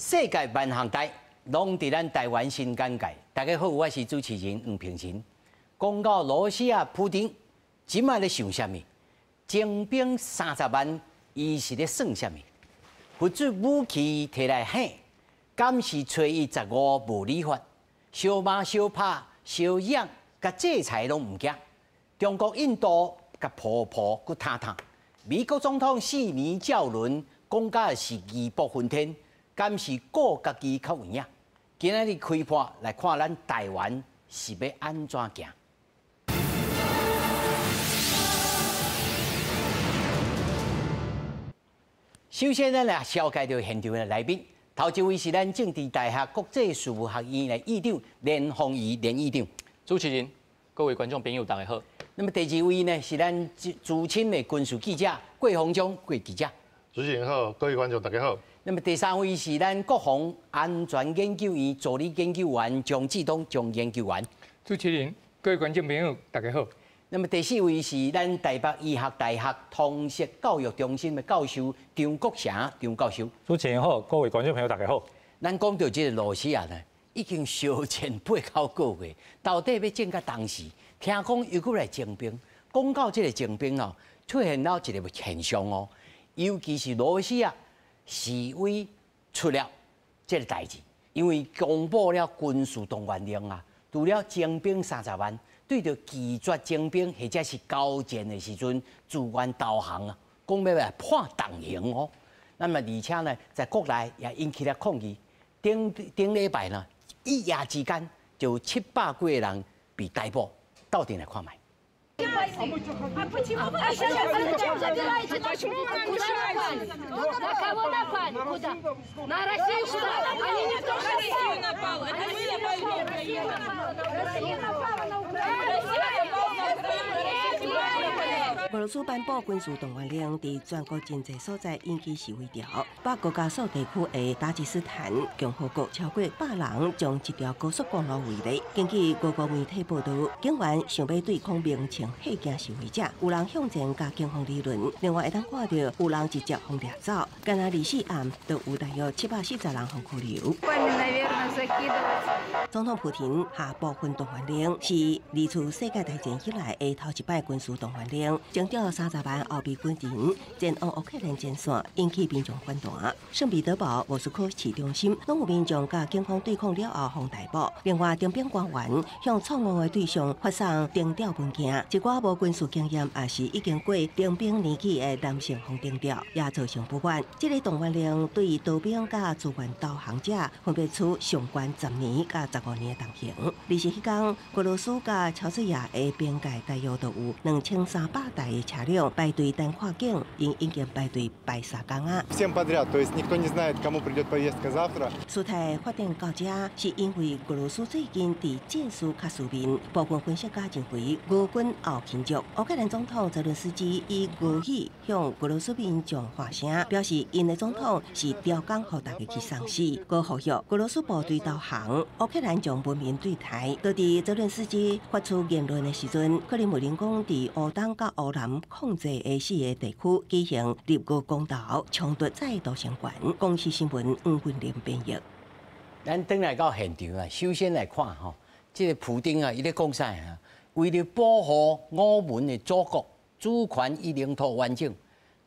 世界萬項代，攏佇咱台灣新簡介。大家好，我是主持人黃平仁。講到羅西亞普丁，這擺咧想啥物？徵兵30萬，伊是咧算啥物？核子武器提來嚇，敢是揣伊15無理法？相罵相拍相養，共制裁攏毋驚。中國、印度共婆婆閣探探。美國總統4年照輪，講甲是義薄雲天。敢是顧家己較有影？今仔日開播來看咱台灣是欲按怎行？首先，咱來紹介著現場的來賓。頭一位是咱政治大學國際事務學院的院長連鳳儀連院長。主持人、各位觀眾朋友，大家好。那麼第二位呢，是咱資深的軍事記者郭鴻忠郭記者。主持人好，各位觀眾大家好。那麼第三位是咱國防安全研究院助理研究員張志東張研究員。主持人、各位觀眾朋友，大家好。那麼第四位是咱台北醫學大學通識教育中心的教授張國成張教授。主持人好，各位觀眾朋友大家好。咱講到這個羅西亞呢，已經相戰8、9個月，到底欲戰到當時，聽講又閣來徵兵。講到這個徵兵哦，出現了一個現象哦，尤其是羅西亞示威出了這個代誌，因為公布了軍事動員令啊，除了徵兵30萬，對著拒絕徵兵或者是交戰的時陣，自願投降啊，講欲來判重刑哦。那麼而且呢，在國內也引起了抗議。頂頂禮拜呢，一夜之間就有700幾個人被逮捕，鬥陣來看覓。А почему вы зачем забираете нашу Куда напали? На кого напали? Куда? На Россию куда? Они не то, что Россию напала. Это мы напали на Украину. Россия напала на Украину. Россия напала на Украину. 俄羅斯頒布軍事動員令，佇全國真濟所在引起示威潮。北高加索地區的達吉斯坦共和國超過100人將一條高速公路圍圍。根據俄國媒體報道，警員想欲對抗鳴槍嚇驚示威者，有人向前共警方理論，另外會當看著有人直接予掠走。干焦24暗，就有大約740人予拘留。總統普廷下部分動員令，是二次世界大戰以來的頭一擺軍事動員令，徵調30萬後備軍人前往烏克蘭前線，引起民眾反彈。聖彼得堡、莫斯科市中心攏有民眾共警方對抗了後，予逮捕。另外，徵兵官員向錯誤的對象發送徵調文件，一寡無軍事經驗，抑是已經過徵兵年紀的男性予徵調，也造成不滿。這个動員令對逃兵佮自願投降者，分別處上懸10年佮15年的重刑。24天，俄羅斯佮喬治亞的邊界大約都有2300台的車輛排隊等跨境，𪜶已經排隊排3工啊。 Всем подряд, то есть никто не знает, кому придет повестка завтра. 事態發展到這，是因為俄羅斯最近佇戰事較輸面，部分分析家認為俄軍後勤足。烏克蘭總統澤倫斯基以俄語向俄羅斯民眾發聲，表示𪜶的總統是刁工予大家去送死。閣呼籲俄羅斯部隊投降，烏克蘭將文明對待。就佇澤倫斯基發出言論的時陣，克里姆林宮佇烏東佮烏南控制的四个地區舉行立國公投，衝突再度升懸。公視新聞黃芬玲編譯。咱轉來到現場啊，首先來看吼，這个普丁啊，伊咧講啥啊？為了保護我們的祖國主權與領土完整，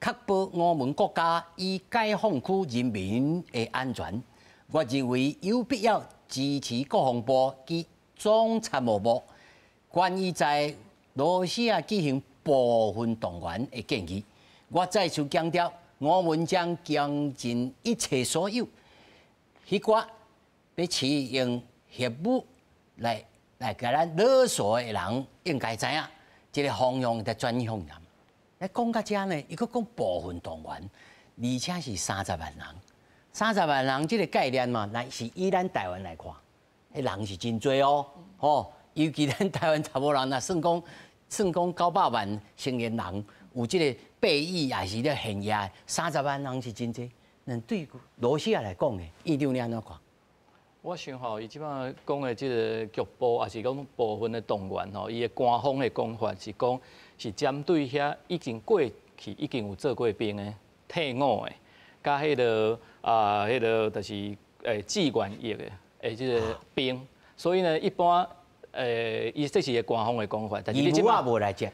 確保我們國家與解放區人民的安全，我認為有必要支持國防部及總參謀部關於在羅西亞舉行部分動員的建議。我再次強調，我們將傾盡一切所有，彼寡欲使用核武來共咱勒索的人，應該知影，這个方向在轉向。來講到遮呢，伊閣講部分動員，而且是三十萬人，三十萬人這个概念嘛，若是以咱台灣來看，彼人是真濟哦，吼，尤其咱台灣查某人，若算講900萬成年人有這个備役，抑是咧現役，三十萬人是真濟。那對羅西亞來講呢，院長你按怎看？我想吼，伊這擺講的這个局部，抑是講部分的動員吼，伊的官方的講法是講是針對遐已經過去已經有做過兵的退伍的，佮彼个啊，彼个就是志愿役的这个兵，所以呢，一般伊这是个官方的讲法，但是你这马无来接。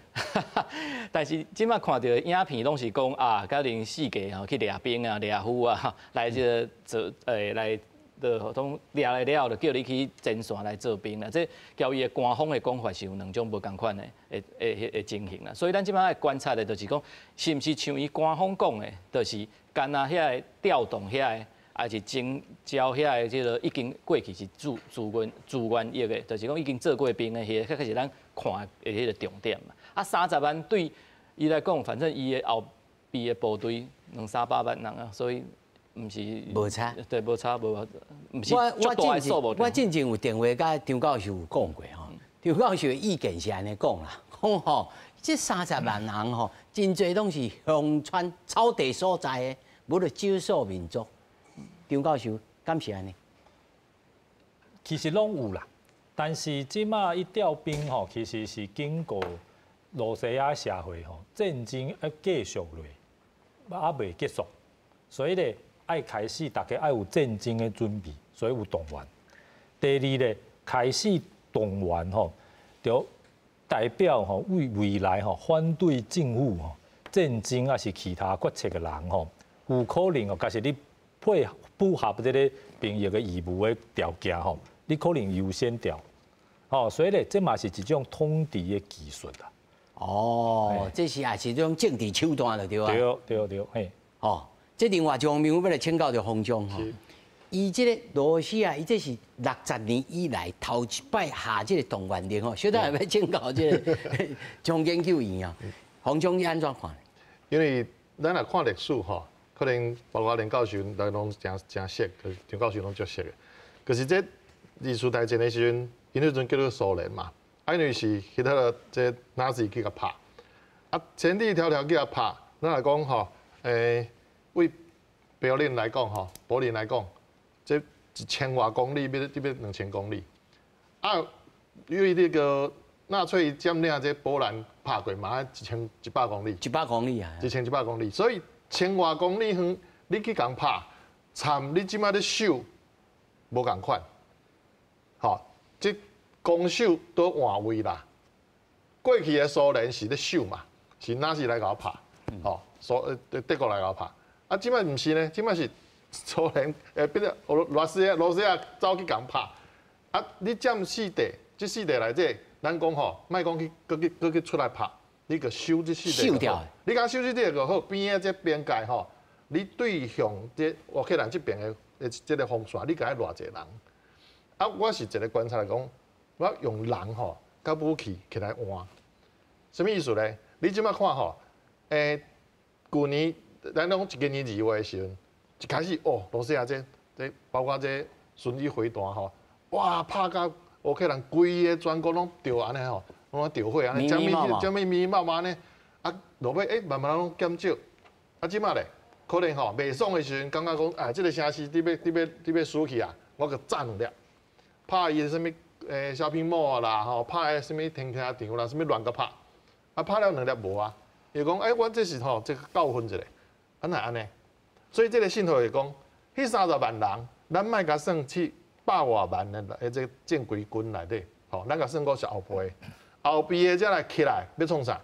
但是这马看著影片拢是讲啊，佮恁四界吼去掠兵啊、掠夫啊，来这个做来，就拢掠来了后，就叫你去前线来做兵啦。这交伊的官方的讲法是有两种无仝款的情形啦。所以咱这马爱观察的，就是讲，是毋是像伊官方讲的，就是干焦遐个调动遐个，抑是征召遐个这个已经过去是自愿役的，就是讲已经做过兵的，彼个，确实是咱看的彼个重点嘛。啊，30万对伊来讲，反正伊的后备的部队两三百万人啊，所以。毋是无差，对，无差无，毋是足大的数目。我进前有电话佮张教授有讲过吼，张教授的意见是按呢讲啦，讲吼，这三十万人吼，真济拢是乡村草地所在的，无就少数民族。张教授敢是按呢？其实拢有啦，但是这马伊调兵吼，其实是经过罗西亚社会吼战争犹继续落，犹未结束，所以咧。爱开始，大家爱有战争的准备，所以有动员。第二咧，开始动员吼，就代表吼为未来吼反对政府吼战争抑是其他决策的人吼，有可能哦，假设你配符合这个兵役的义务的条件吼，你可能优先调。哦，所以咧，这嘛是一种统治的技术啦。哦，这是也是一种政治手段了，对吧？对对对，嘿。哦。这另外一方面，我欲来请教著方丈吼，伊这个罗西亚，伊这是60年以来头一摆下这个动员令吼，小等欲请教这个张研究员啊，方丈你按怎看？因为咱若看历史吼，可能包括连教授咱拢诚诚熟，张教授拢足熟的。可是这二次大战的时阵，𪜶彼阵叫做苏联嘛，啊因为是彼个这纳粹去共拍，啊千里迢迢去共拍，咱来讲吼，为柏林来讲吼，柏林来讲，这一千外公里，欲欲2000公里，啊，因为这个纳粹占领这波兰拍过嘛，1100公里，一百公里啊， 1100公里，所以千外公里远，你去共拍，参你这马咧守无仝款，吼，这攻守都换位啦。过去的苏联是咧守嘛，是纳粹来共拍，吼，德国来共拍。啊，这马毋是呢，这马是苏联变做罗西亚走去共拍。啊，你占四块，这四块内底，咱讲吼，莫讲去，阁去阁去出来拍，你阁守这四块。守掉。你共守这块就好，边仔这边界吼，你对向这乌克兰这边的这个防线，你共爱偌济人？啊，我是一个观察来讲，我用人吼，佮武器起来换，啥物意思咧？你这马看吼，旧年。咱讲今年2月的时阵，一开始哦，罗西亚这包括这巡弋飞弹吼，哇，拍甲乌克兰规个全国拢著按呢吼，拢著火按呢，啥物啥物密密麻麻呢？啊，落尾慢慢拢减少。啊，这马咧，可能吼袂爽的时阵，感觉讲啊，这个城市你欲输去啊，我阁炸两粒，拍伊的啥物shopping mall 啦吼，拍啥物停车场啦，啥物乱阁拍，啊，拍了两粒无啊，伊讲阮这是吼这个教训一下。啊哪按呢？所以这个信号是讲，彼三十万人，咱莫共算去百外万的这个正规军内底，吼，咱共算讲是后备，后备的才来起来欲创啥？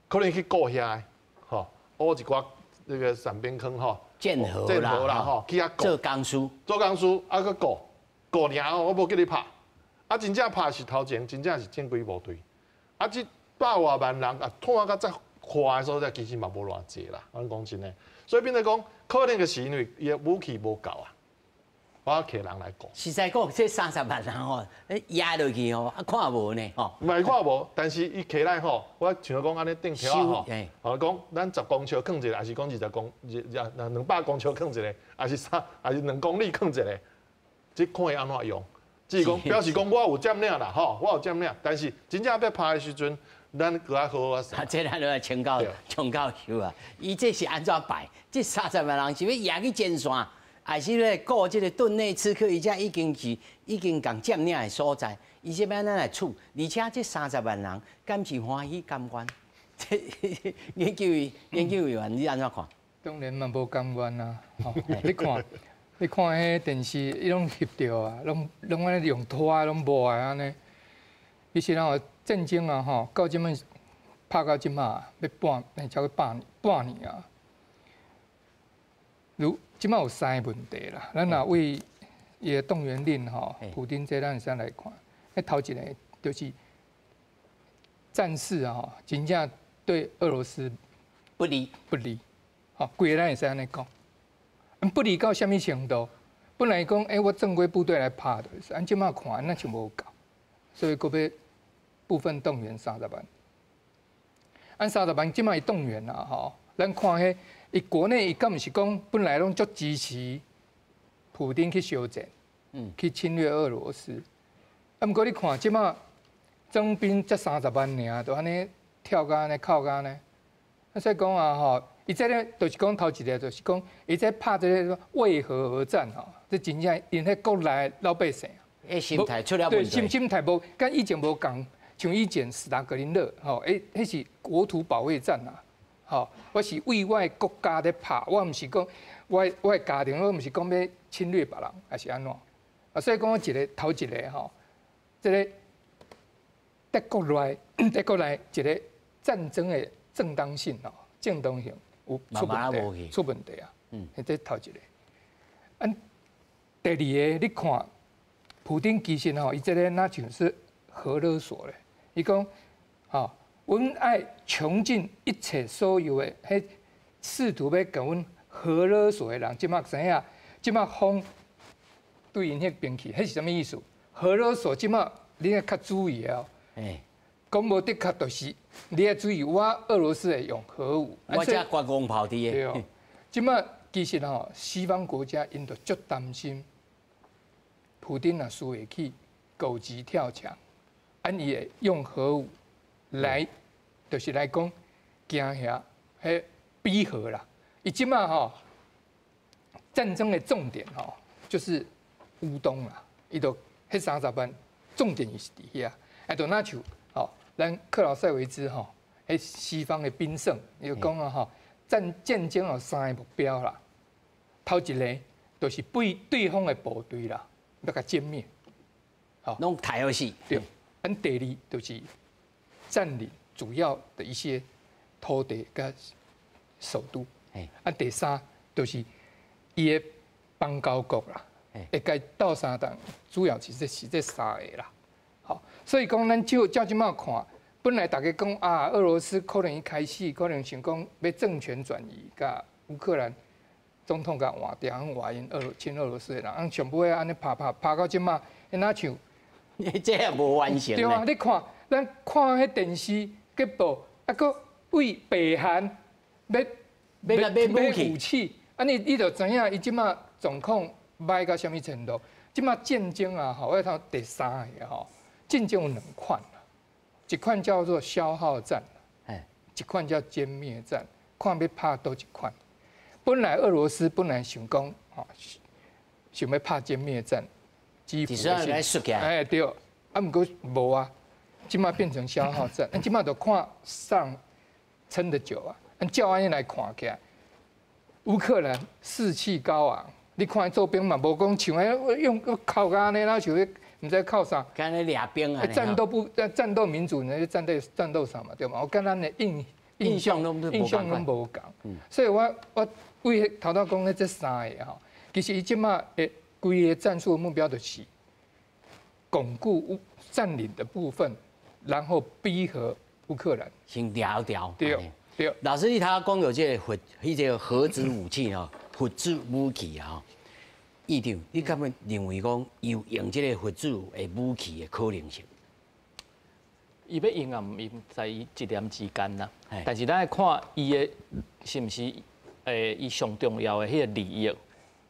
可能去顾遐的，吼，挖一寡那个伞兵坑吼，战壕战壕啦吼，去遐顾做工事，做工事啊，阁顾顾尔哦，我无叫你拍，啊，真正拍是头前，真正是正规部队，啊，这百外万人啊，拖到遮快的所在，其实嘛无偌济啦，阮讲真的。所以变做讲，可能就是因为伊的武器无够啊，我提人来顾。实在讲，这三十万人吼，压落去吼，啊看无呢吼。毋是看无，但是伊提来吼，我像讲按呢钉条仔吼，吼讲咱10公尺囥一个，抑是讲20公200公尺囥一个，抑是啥，抑是2公里囥一个，这看伊按怎用。只是讲表示讲我有占领啦，吼，我有占领，但是真正欲拍的时阵，咱阁爱好好啊。啊，这咱就来请教张教授啊，伊这是按怎摆？这三十万人是欲压去前线，抑是咧顾这个顿内茨克？伊遮已经是已经共占领的所在，伊这欲按怎来处？而且这三十万人，敢是欢喜甘愿？这研究员，研究员，你按怎看？当然嘛无甘愿啊！吼，你看，你看彼电视，伊攏翕著啊，攏按呢用拖啊，攏無啊按呢。其實吼，戰爭啊吼，到這擺拍到這擺，欲半，超過半年啊。如這擺有三个問題啦，咱若為伊的動員令吼，普丁這咱會使來看。彼頭一个就是戰事啊吼，真正對俄羅斯不利不利，吼，規个咱會使按呢講。不利到啥物程度？本來講，欸，我正規部隊來拍就是，按這擺看，那就無夠，所以閣欲部分動員三十萬。按三十萬這擺伊動員啦，吼，咱看彼伊國內伊敢毋是講本來攏足支持普丁去相戰，去侵略俄羅斯。啊，毋過你看這擺徵兵才三十萬爾，就按呢跳共按呢哭共按呢。啊，所以講啊，吼。伊這个就是講頭一个，就是講伊這拍這个為何而戰吼？這真正𪜶彼國內老百姓，欸，心態出了問題。對，心態無，佮以前無仝，像以前史達格林勒吼，欸，彼是國土保衛戰啊，吼，我是為我的國家咧拍，我毋是講我的家庭，我毋是講欲侵略別人，抑是按怎？啊，所以講我一个頭一个吼，這个德國內一个戰爭的正當性吼，正當性。有出問題，出問題啊！這頭一个。按第二个，你看，普丁其實吼，伊這个若像是核勒索咧。伊講，吼，阮愛窮盡一切所有的，彼試圖欲共阮核勒索的人，這擺知影，這擺風對𪜶彼邊去，彼是啥物意思？核勒索這擺你愛較注意哦。講無的確就是你愛注意，我俄羅斯會用核武。我遮國光炮佇的。對哦，這擺其實吼，西方國家𪜶就足擔心，普丁若輸會去狗急跳牆，按伊會用核武來，就是來講驚嚇，彼逼和啦。伊這擺吼，戰爭的重點吼，就是烏東啦，伊就彼三十萬，重點是佇遐，啊，就若像吼，咱克勞塞維茲吼，彼西方的兵聖，伊就講啊吼，戰爭有三个目標啦，頭一个就是對對方的部隊啦，欲共殲滅，吼，攏刣予死。對，按第二就是佔領主要的一些土地佮首都，啊，第三就是伊的邦交國啦，會共鬥相共，主要是這三个啦。好，所以講咱照這擺看，本來大家講啊，俄羅斯可能一開始可能想講欲政權轉移，共烏克蘭總統共換掉，換𪜶親俄羅斯的人，按上尾按呢拍拍拍到這擺，若像這也無完成。對啊，你看，咱看彼電視節報，啊，閣為北韓欲欲買武器，武器，啊，你就知影伊這擺狀況䆀到啥物程度。這擺戰爭啊，吼，我頭第三个吼，戰爭有兩款，一款叫做消耗戰，一款叫殲滅戰，看欲拍佗一款。本來俄羅斯本來想講，吼，想欲拍殲滅戰，基輔哎對，啊，毋過無啊，這擺變成消耗戰，這擺就看上撐得久啊。照按呢來看起來，烏克蘭士氣高昂，你看做兵嘛，無講像彼用哭共按呢，若像彼毋知哭啥。敢若掠兵啊！戰鬥民族，那戰鬥啥嘛，對嘛？我佮咱的印象攏無仝，所以我為頭拄講的這三个吼，其實伊這擺的規个戰術目標就是鞏固佔領的部分，然後逼和烏克蘭。先調調。對對。老師，你頭講到這個核，彼個核子武器吼，核子武器啊，院長，你敢會認為講有用這個核子的武器的可能性？伊欲用抑毋用，在伊一念之間啦。但是咱愛看伊的是毋是伊上重要的彼個利益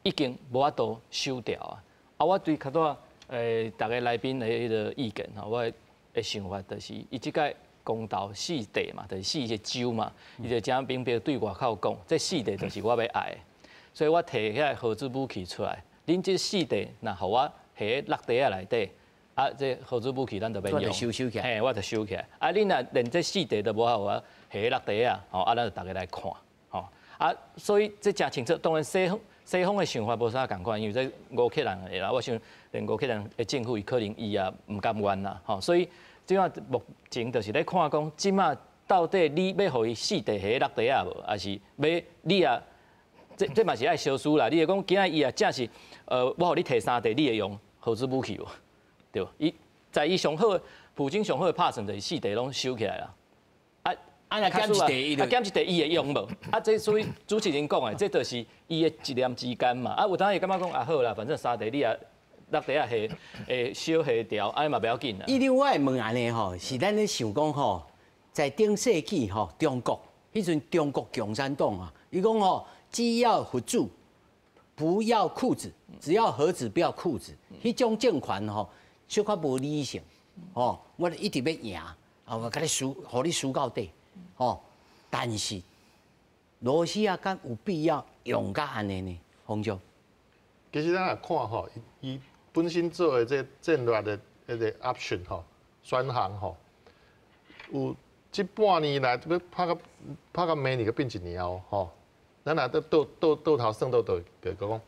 已經無法度守牢啊。啊，我對較拄仔逐个來賓的彼个意見吼，我的想法就是，伊這擺公投四地嘛，就是四個州嘛，伊就誠明白對外口講，這四地就是我欲愛的，所以我提遐核子武器出來，恁這四地若予我下佇落地仔內底，啊，這核子武器咱就免用，收收起來，嘿，我就收起來。啊，恁若連這四地都無予我下佇落地仔，吼，啊，咱就逐个來看，吼，啊，所以這誠清楚，當然西方西方的想法無啥仝款，因為這烏克蘭的啦，我想連烏克蘭的政府伊可能伊也毋甘願啦，吼，所以這馬目前就是咧看講，這馬到底你欲予伊四塊下落地啊無，抑是欲你也這嘛是愛相輸啦。你會講今仔伊也正是，我予你提三塊，你會用核子武器無？對，伊在伊上好，普京上好的拍算就是四塊攏收起來啦。啊，啊，若減一塊，伊啊減一塊，伊會用無？啊，這所以主持人講的，這就是伊的一念之間嘛。啊，有當伊感覺講啊好啦，反正三塊你也落地啊下會小下調，按呢嘛袂要緊啦。伊另外問按呢吼，是咱咧想講吼，在頂世紀吼，中國彼陣中國共產黨啊，伊講吼，只要核子，不要褲子，只要盒子不要褲子，彼種政權吼，小可無理性，吼，我一直欲贏，啊，我共你輸，予你輸到底，吼。但是羅西亞敢有必要用甲按呢呢？洪總，其實咱若看吼，伊本身做的這戰略的彼个 option 吼，選項吼，有這半年來欲拍到明年閣變一年後吼，咱若倒倒倒倒頭算倒倒就講，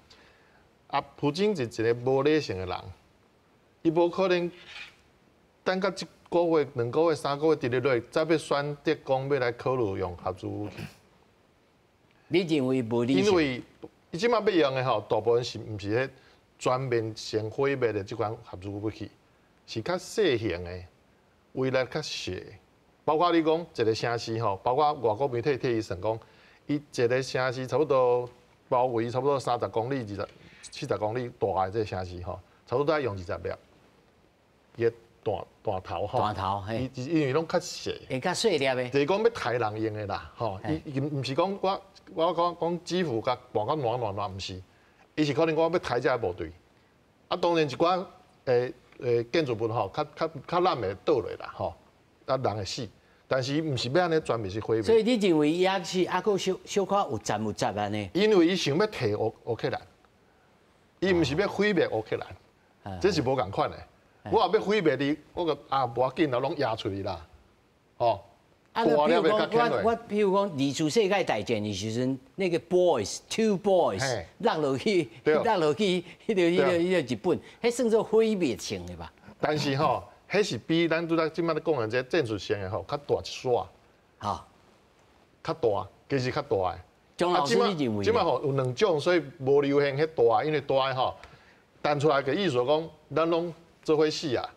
啊，普京是一个無理性的人，伊無可能等到這個月、2個月、3個月直直落，才欲選擇講欲來考慮用核子武器。你認為無理性？因為伊這馬欲用的吼，大部分是毋是彼全面性毀滅的這款核子武器，是較細型的，威力較細。包括你講一个城市吼，包括外國媒體替伊算講，伊一个城市差不多包圍差不多30公里、20、40公里大的這个城市吼，差不多愛用20粒，伊的彈彈頭吼，彈頭，伊因為攏較細，會較細粒的，就是講欲刣人用的啦，吼，伊毋是講我講講基輔共搬甲爛爛爛，毋是，伊是可能講欲刣這个部隊，啊，當然一寡建築物吼，較較較爛會倒落啦，吼，啊人會死，但是毋是欲按呢全面去毀滅。所以你認為伊抑是抑閣小小可有戰有雜按呢？因為伊想欲提烏克蘭，伊毋是欲毀滅烏克蘭，這是無仝款的。我若欲毀滅你，我就啊無要緊啦，攏壓出去啦，吼。啊，那比如講我比如講二次世界大戰的時陣，那個 boys two boys 落落去落落去，彼個日本，彼算做毀滅性的吧？但是吼，彼是比咱拄才這擺咧講的這戰術性的吼，較大一徙。好，較大，其實較大的。鍾老師你認為？這擺吼有兩種，所以無流行彼大，因為大的吼，彈出來的意思講，咱攏做伙死啊！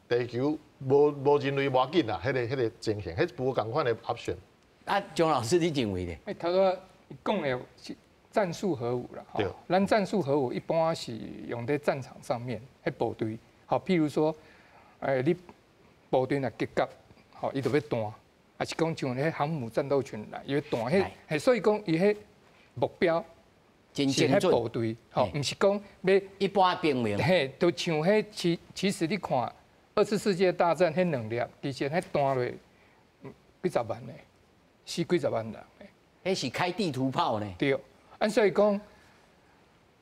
地球無人類無要緊啦，彼個情形，彼無仝款的 option。啊，鍾老師你認為呢？欸，頭拄講的是戰術核武啦。對。咱戰術核武一般是用佇戰場上面，彼部隊，好，譬如說，你部隊若結合，吼，伊就欲彈，抑是講像彼航母戰鬥群來，伊欲彈，彼，所以講伊彼目標是彼部隊，吼，毋是講欲一般兵民。嘿，就像彼其實你看二次世界大戰彼兩粒，其實彼彈落幾十萬个，死幾十萬人。彼是開地圖炮呢。對，啊，所以講，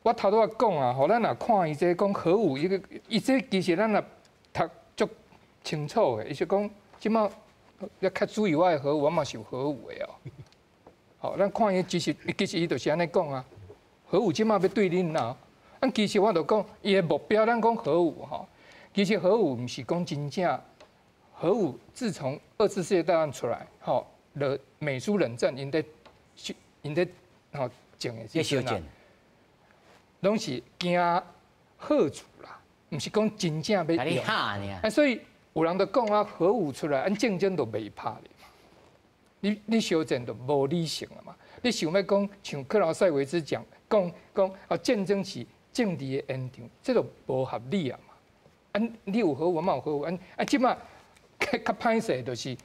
我頭拄仔講啊，吼，咱若看伊這講核武，伊個伊這其實咱若讀足清楚的，伊是講這馬欲較注意我的核武，我嘛是有核武的哦。好，咱看伊其實伊就是按呢講啊，核武這馬欲對恁啊。啊，其實我就講伊的目標，咱講核武吼，其實核武毋是講真正核武，自從二次世界大戰出來，吼，了美蘇冷戰，𪜶咧吼戰的時陣啊，攏是驚嚇阻啦，毋是講真正欲用。啊，所以有人就講啊，核武出來，按戰爭就袂拍咧嘛。你相戰就無理性啊嘛。你想欲講像克勞塞維茲講講啊，戰爭是政治的延長，這就無合理啊嘛。啊，你有核武，我嘛有核武，啊啊，這馬較歹勢就是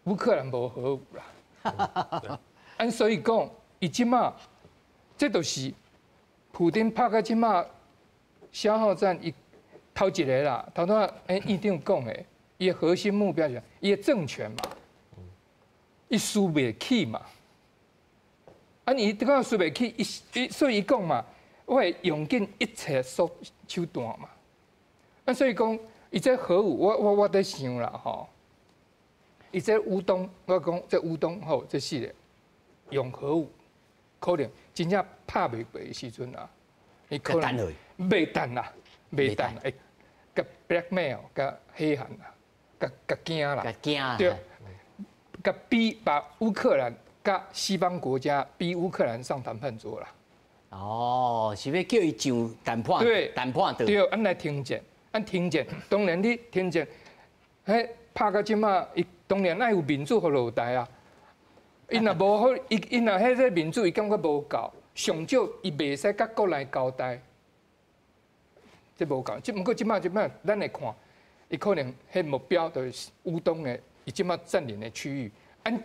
烏克蘭無核武啦。啊，所以講，伊這馬這就是普丁拍到這馬消耗戰，伊頭一个啦，頭拄仔院長講的，伊的核心目標是伊的政權嘛，伊輸袂起嘛。啊，伊這個輸袂起，伊所以伊講嘛，我會用盡一切所手段嘛。啊，所以講，伊這核武，我佇想啦吼，伊這烏東，我講這烏東吼，這四个用核武，可能真正拍袂過的時陣啊，伊可能袂等啦，袂等，會共 blackmail，共嚇嚇啦，共共驚啦，驚，對，共逼把烏克蘭、佮西方國家逼烏克蘭上談判桌啦。哦，是欲叫伊上談判，談判桌。對，按來停戰，按停戰。當然你停戰，彼拍到這馬，伊當然愛有面子予落台啊。伊若無好，伊伊若彼個面子伊感覺無夠，上少伊袂使佮國內交代，這無夠。這毋過這馬這馬，咱來看，伊可能彼目標就是烏東的，伊這馬佔領的區域。按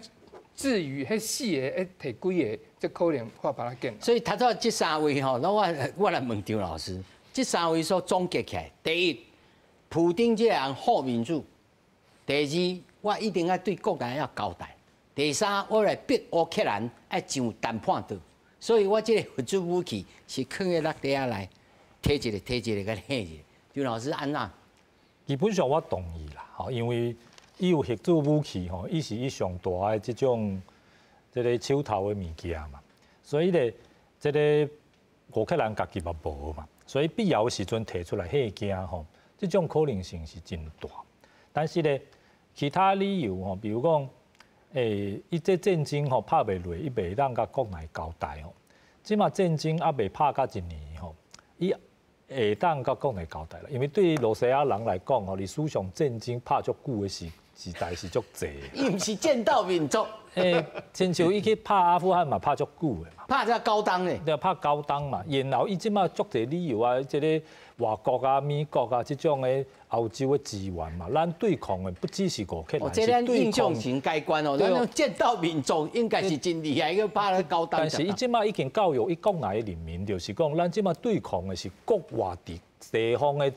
至於彼四个，彼提幾个，這可能看別仔緊。所以頭拄這三位吼，那我我來問張老師，這三位所總結起來，第一，普丁這个人好民主；第二，我一定愛對國內要交代；第三，我來逼烏克蘭愛上談判桌。所以我這个核子武器是囥佇落地仔內，提一个提一个，共你嚇一下。張老師按怎？基本上我同意啦，吼，因為伊有核子武器吼，伊是伊上大的這種這个手頭的物件嘛，所以咧，這个烏克蘭家己嘛無嘛，所以必要的時陣提出來嚇驚吼，這種可能性是真大。但是咧，其他理由吼，比如講，伊這戰爭吼拍袂落，伊袂當共國內交代吼。這馬戰爭猶未拍甲一年吼，伊會當共國內交代啦，因為對羅西亞人來講吼，歷史上戰爭拍足久的時時代是足濟。伊毋是戰鬥民族。親像伊去拍阿富汗嘛，拍足久的嘛。拍才九冬咧。對，拍九冬嘛，然後伊這馬足濟理由啊，這個外國啊、美國啊，這種的歐洲的資源嘛，咱對抗的不只是烏克蘭，哦，這咱印象型改觀哦，咱戰鬥民族應該是真厲害，去拍了九冬。但是伊這馬已經教育伊國內的人民，就是講咱這馬對抗的是國外敵西方的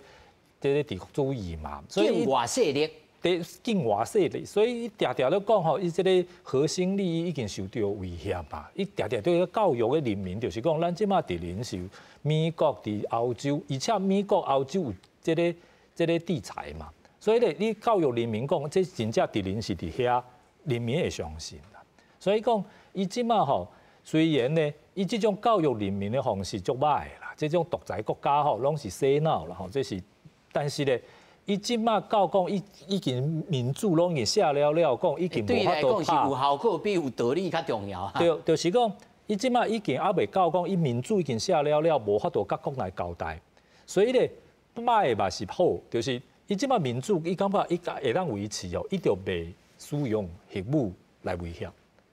這個帝國主義嘛，所以境外勢力。佇境外勢力，所以伊定定咧講吼，伊這個核心利益已經受著威脅嘛。伊定定對教育的人民，就是講，咱這馬敵人是美國佇歐洲，而且美國、歐洲有這个這个制裁嘛。所以咧，你教育人民講，這真正敵人是佇遐，人民會相信啦。所以講，伊這馬吼，雖然呢，伊這種教育人民的方式足歹的啦，這種獨裁國家吼，攏是洗腦啦吼，這是，但是咧。伊這馬到講，伊已經民主攏已經寫了了，講已經無法度拍。對來講是有效果比有道理較重要。對，就是講，伊這馬已經猶未到講，伊民主已經寫了了，無法度佮國內交代。所以咧，歹的嘛是好，就是伊這馬民主，伊感覺伊會當維持哦，伊就袂使用核武來威脅。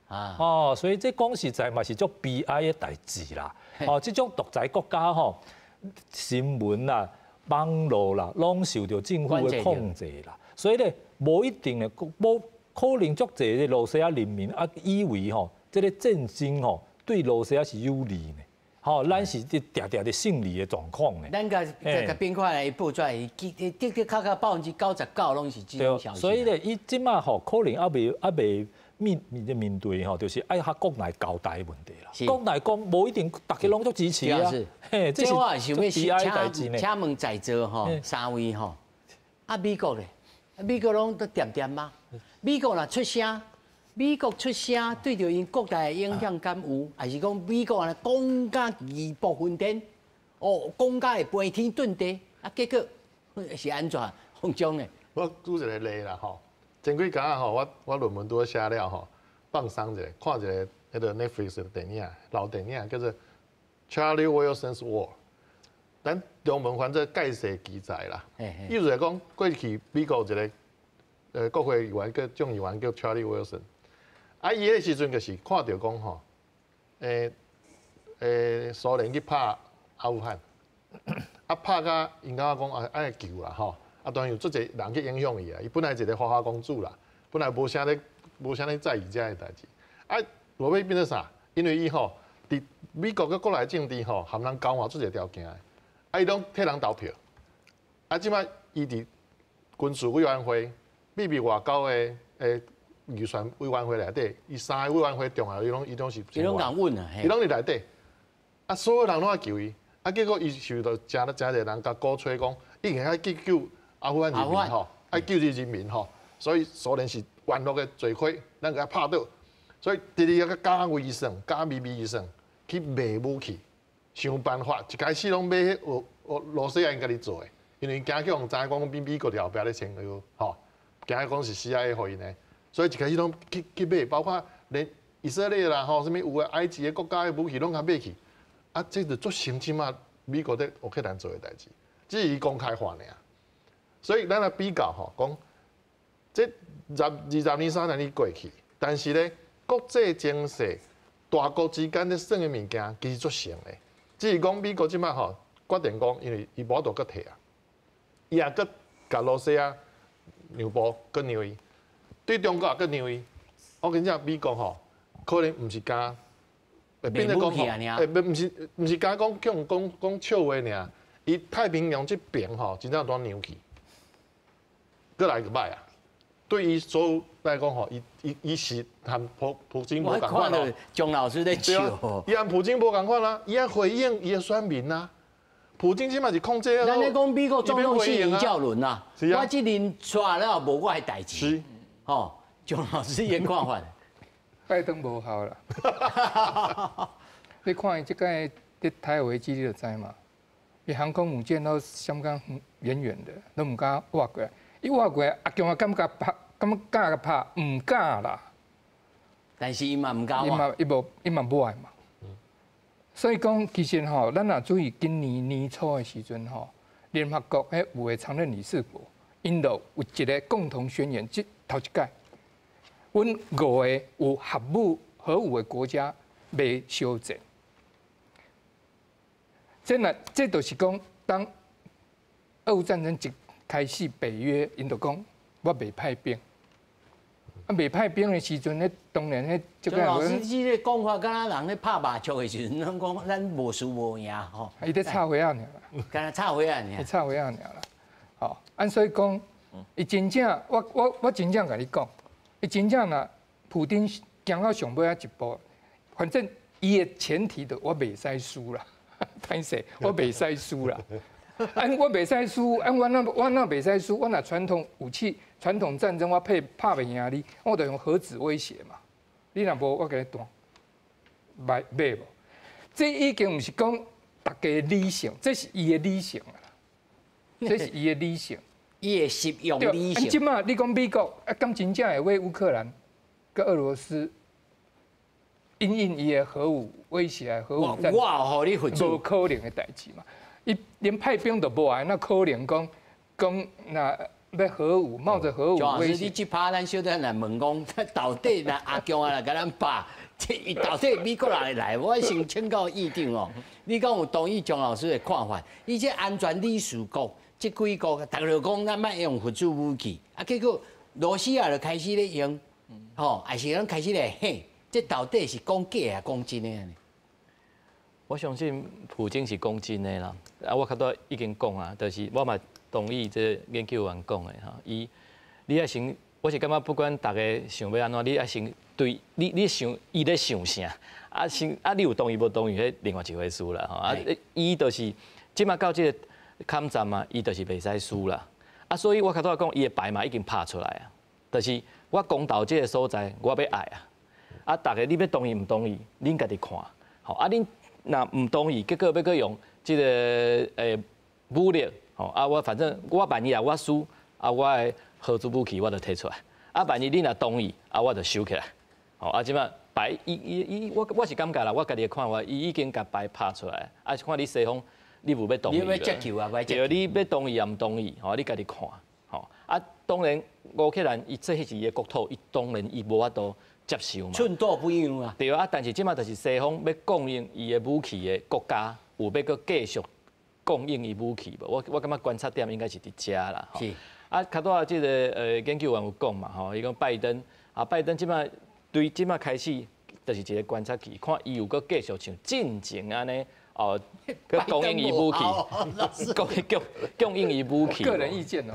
啊。哦，所以這講實在嘛是足悲哀的代誌啦。哦，這種獨裁國家吼，新聞啦、網路啦，攏受著政府的控制啦，所以咧，無一定的，無可能足濟的羅西亞人民啊，以為吼，這個戰爭吼對羅西亞是有利呢，吼，咱是佇定定佇勝利的狀況呢。咱共共變看來報出來，的的確確99%攏是這種消息。所以咧，伊這馬吼可能猶未猶未面面面對吼，就是愛佮國內交代的問題啦。國內講無一定，逐家攏足支持啊。嘿，這是我想欲請請問在座吼三位吼，啊美國咧，美國攏都恬恬嗎？美國若出聲，美國出聲對著𪜶國內的影響敢有？還是講美國按呢講甲義薄雲天？哦，講甲會飛天遁地，啊結果是按怎？馮總咧？我舉一個例啦吼。前幾工吼，我我論文拄好寫了吼，放鬆一下，看一个彼个 Netflix 的電影，老電影叫做《Charlie Wilson's War》，咱中文翻做蓋世奇才啦。意思來講，過去美國一个國會議員叫眾議員叫 Charlie Wilson，啊，伊彼个時陣就是看著講吼，蘇聯去拍阿富汗，啊拍甲𪜶感覺講啊愛救啦吼。啊，當然有足濟人去影響伊啊。伊本來一个花花公子啦，本來無啥咧，無啥咧在意這个代誌。啊，落尾變做啥？因為伊吼，佇美國佮國內政治吼，含人交換足濟條件的。啊，伊攏替人投票。啊，這擺伊佇軍事委員會、秘密外交的的預算委員會內底，伊三个委員會重要，伊攏伊攏是。伊攏共穩啊！伊攏佇內底。啊，所有人攏愛求伊。啊，結果伊受到誠誠濟人共鼓吹講，一定愛去救阿富汗人民吼，愛救濟人民吼，所以蘇聯是萬惡的罪魁，咱共伊拍倒。所以直直共加預算，加秘密預算，去賣武器，想辦法一開始攏買彼俄羅西亞𪜶家己做的，因為驚去予人知影講比美國佇後壁咧簽約，吼，驚講是 CIA 予𪜶的，所以一開始攏去買，包括連以色列啦，吼，啥物有的埃及的國家的武器攏共買去，啊，這就足像這馬美國佇烏克蘭做的代誌，只是伊公開化爾。所以咱來比較吼，講這20年、30年過去，但是咧國際情勢、大國之間咧算的物件其實足像的，只是講美國這馬吼決定講，因為伊無法度閣退啊，伊也閣共羅西亞讓步，閣讓伊，對中國也閣讓伊。我跟你講，美國吼可能毋是敢，變做講吼，毋是敢講講講講笑話爾，伊太平洋這邊吼真正當讓去。閣來閣歹啊！對伊所有來講吼，伊是和普京無仝款咯。鍾老師咧笑，伊和普京無仝款啦，伊愛回應伊的選民啊。普京這馬是控制。咱咧講美國總統是尹教倫啊，我這陣煞了無我的代誌。是，吼，鍾老師的看法。拜登無效啦。你看伊這擺佇台海危機，你就知嘛。伊航空母艦都相當遠遠的，都毋敢倚過來。伊倚過來，阿強啊，敢共拍？敢敢共拍？毋敢啦。但是伊嘛毋敢。伊嘛伊無伊嘛無愛嘛。所以講，其實吼，咱若注意今年年初的時陣吼，聯合國彼五個常任理事國，𪜶就有一個共同宣言，這頭一擺，阮五個有核武的國家袂相戰。這若這就是講，當俄烏戰爭一開始，北約𪜶就講我袂派兵。啊，袂派兵的時陣，咧當然彼這個。老師，這個講法，敢若人咧拍麻將的時陣，攏講咱無輸無贏吼。伊咧插花仔爾啦。敢若插花仔爾。伊插花仔爾啦。吼，按所以講，伊真正，我真正共你講，伊真正若普丁行到上尾仔一步，反正伊的前提就我袂使輸啦，歹勢，我袂使輸啦。按我袂使輸，按我若袂使輸，我若傳統武器、傳統戰爭我拍袂贏你，我就用核子威脅嘛。你若無，我共你斷，買買無？這已經毋是講大家理性，這是伊的理性啦。這是伊的理性，伊的實用理性。這馬你講美國啊，敢真正會為烏克蘭佮俄羅斯因應伊的核武威脅、核武戰，我予你核子，無可能的代誌嘛。伊連派兵都無愛，那可能講講那欲核武，冒著核武威脅。你這趴咱小等來問講，到底若阿強啊來共咱拍，這到底美國人會來？我先請教議長哦，你敢有同意鍾老師的看法？伊這安全理事國這幾國，逐个講咱莫用核子武器，啊，結果羅西亞就開始咧用，吼，還是咱開始咧嚇？這到底是講假抑講真的呢？我相信普京是講真的啦，啊，我較早已經講啊，就是我嘛同意這個研究員講的吼，伊你愛先，我是感覺不管大家想欲按怎，你愛先對你想伊咧想啥，啊先啊你有同意無同意，彼另外一回事啦吼，啊伊就是這馬到這個坎站啊，伊就是袂使輸啦，啊所以我較早講伊的牌嘛已經拍出來啊，就是我公投這個所在，我欲愛啊，啊大家你欲同意毋同意，恁家己看，吼啊恁。若毋同意，結果欲閣用這個武力，吼啊！我反正我萬一啊我輸，啊我的核子武器我就提出來，啊萬一你若同意，啊我就收起來，吼啊這馬牌伊伊伊我是感覺啦，我家己的看法，伊已經共牌拍出來，啊是看你西方你有欲同意無？你欲接受啊？對，你欲同意抑毋同意，吼你家己看，吼啊當然烏克蘭伊這彼是伊的國土，伊當然伊無法度。接受嘛，寸土不讓啊！對啊，但是這馬就是西方欲供應伊的武器的國家，有欲閣繼續供應伊武器無？我感覺觀察點應該是佇遮啦。是。啊，較拄仔這個研究員有講嘛，吼，伊講拜登啊，拜登這馬對這馬開始就是一個觀察期，看伊有閣繼續像進前按呢哦，閣供應伊武器，供應伊武器。個人意見哦，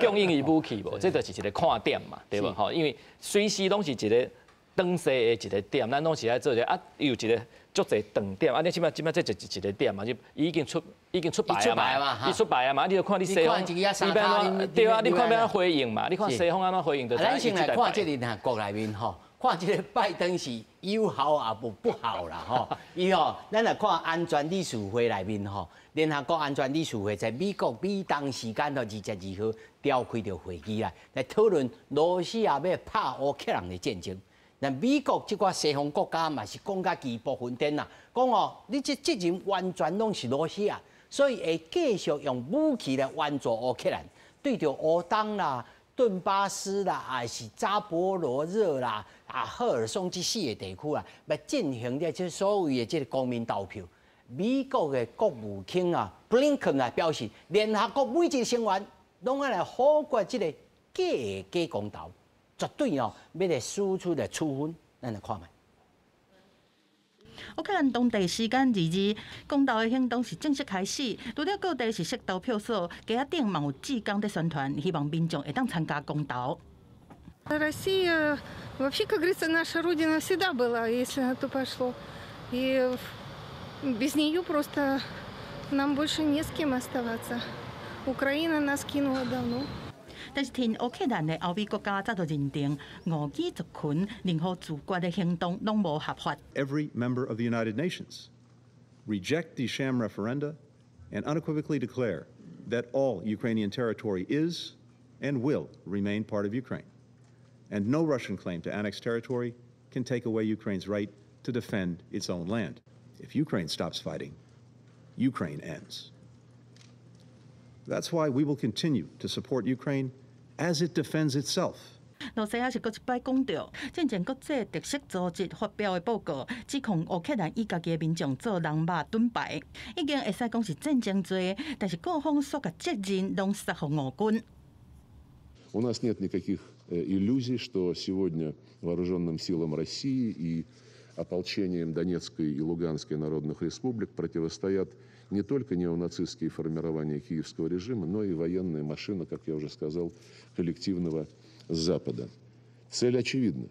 供應伊武器無？這就是一個看點嘛，對無？吼，因為隨時攏是一個長勢的一個點，咱攏是愛做一個啊，有一個足濟長點，啊，你這馬這馬這一個點嘛，就已經出牌啊嘛，伊出牌啊嘛，你就看你西方，你欲按怎？對啊，你看欲按怎回應嘛？你看西方按怎回應？咱先來看這裡國內面吼，看這个拜登是有好也無不好啦吼。伊吼，咱來看安全理事會內面吼，聯合國安全理事會在美國美東時間吼22號召開著會議啦，來討論羅西亞欲拍烏克蘭的戰爭。那美國這寡西方國家嘛是講甲義薄雲天啦，講哦，你這責任完全攏是羅西亞，所以會繼續用武器來援助烏克蘭，對著烏東啦、頓巴斯啦，還是扎波羅熱啦、赫爾松這四個地區啊，來進行這所謂的這個公民投票。美國的國務卿啊，布林肯啊表示，聯合國每一個成員攏愛來否決這個假的假公投，絕對哦欲來輸出來處分，咱來看覓。烏克蘭當地時間22，公投的行動是正式開始。除了各地是設投票所，街仔頂嘛有志工佇宣傳，希望民眾會當參加公投。 Россия вообще, как говорится, наша родина всегда была, если на то пошло. И без нее просто нам больше не с кем оставаться. Украина нас кинула давно. 但是，挺烏克蘭的歐美國家早就認定，俄語族群任何自決的行動攏無合法。 Every member of the United Nations reject the sham referenda and unequivocally declare that all Ukrainian territory is and will remain part of Ukraine. And no Russian claim to annex territory can take away Ukraine's right to defend its own land. If Ukraine stops fighting, Ukraine ends. That's why we will continue to support Ukraine as it defends itself. 羅西亞是閣一擺講著，進前國際特赦組織發表的報告，指控烏克蘭以家己的民眾做人肉盾牌，已經會使講是戰爭罪，但是各方煞共責任攏撒予俄軍。 У нас нет никаких иллюзий, что сегодня вооруженным силам России и ополчениям Донецкой и Луганской народных республик противостоят не только неонацистские формирования киевского режима, но и военная машина, как я уже сказал, коллективного Запада. Цель очевидна.